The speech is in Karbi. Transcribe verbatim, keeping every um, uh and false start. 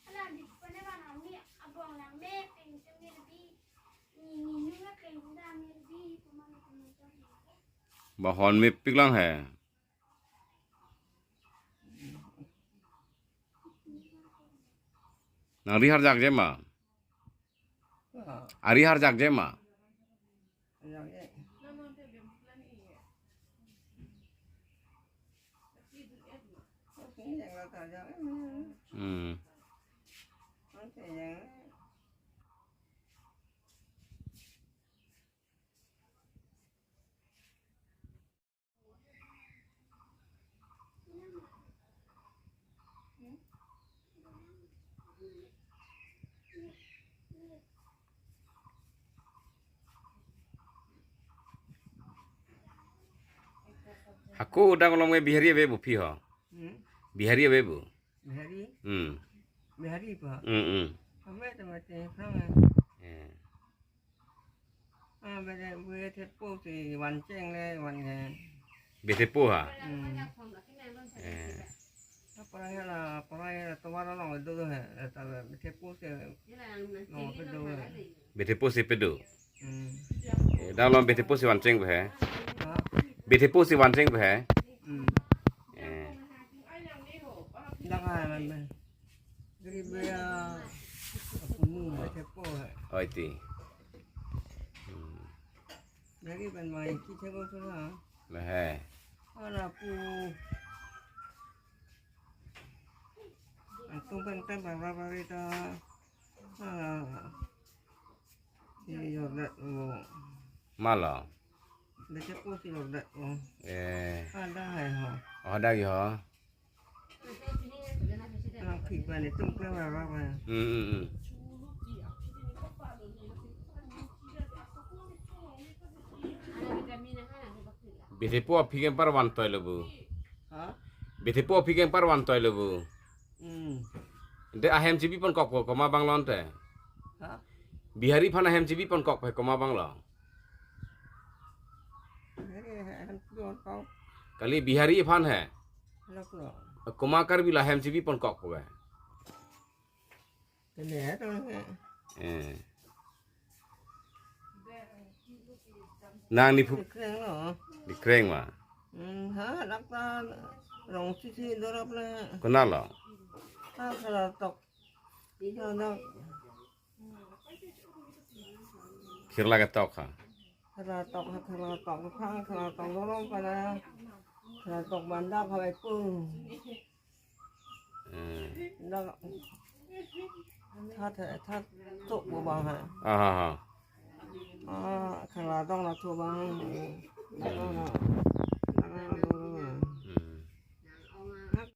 Ala di pene bang ami abong lang me peng se mirbi. Ni ni nunga peng se da mirbi, teman teman. Bahon mepik lang he. Nang ri harjak je ma? Ari harjak je ma? Hmm. Hako dang along me Bihari ave bu phi ho? Hmm? Bihari ave bu? Bihari? Hmm. Bihari pa? Hmm, hmm. Ave temate phang. Eh. Ah, bede, bede thepo si vancheng le, van ke. Bethepo ha? Hmm. Eh. Apa ya la, apa ya la, tovar along do he, ta bethepo si, no, pedo he. Bethepo si pedo. Hmm. Eh, dang along bethepo si vancheng he. Ha? Bethepo si vancheng he. Hmm. Eh. Dang hai man be. Gari be ya, punu bethepo he. Oh, iti. Hmm. Gari ban mai ki thepo so ha. Lah he. Ala pu. Antum pen pen bang bang bang ta. Ah. Ye yo dat mo. Malo. Bethepo si yo dat mo. Eh. Ada hai ho. Oh, ada yo. Alang phik bang itum klemar bang bang. Hmm, hmm, hmm. Bethepo aphi ke par van toi lo bu. Ha? Bethepo aphi ke par van toi lo bu. Hmm. De ahem chibi pon kok po komat abang lo ante. Ha? Bihari aphan ahem chibi pon kok po komat abang lo. Bihari ahem chibi pon kok. Kali Bihari aphan he. Lok lo. Komat Karbi lo ahem chibi pon kok po ke. Kene to he. Eh. Nang ni phu- Dikreng lo. Dikreng ma. Hmm, ha, dak ta rong sisi dorap le. Konat lo? Ha, khala tok. Dak, dak. Khirla ketok ha. Khala tok, ha, khala tok, ha, khala tok dorong pada. Khala tok bandak ha, ipung. Hmm. Dak. That, that tok bo bang ha. Ah, ha, ha. Ah, khala tok la tok bang. Dak ha.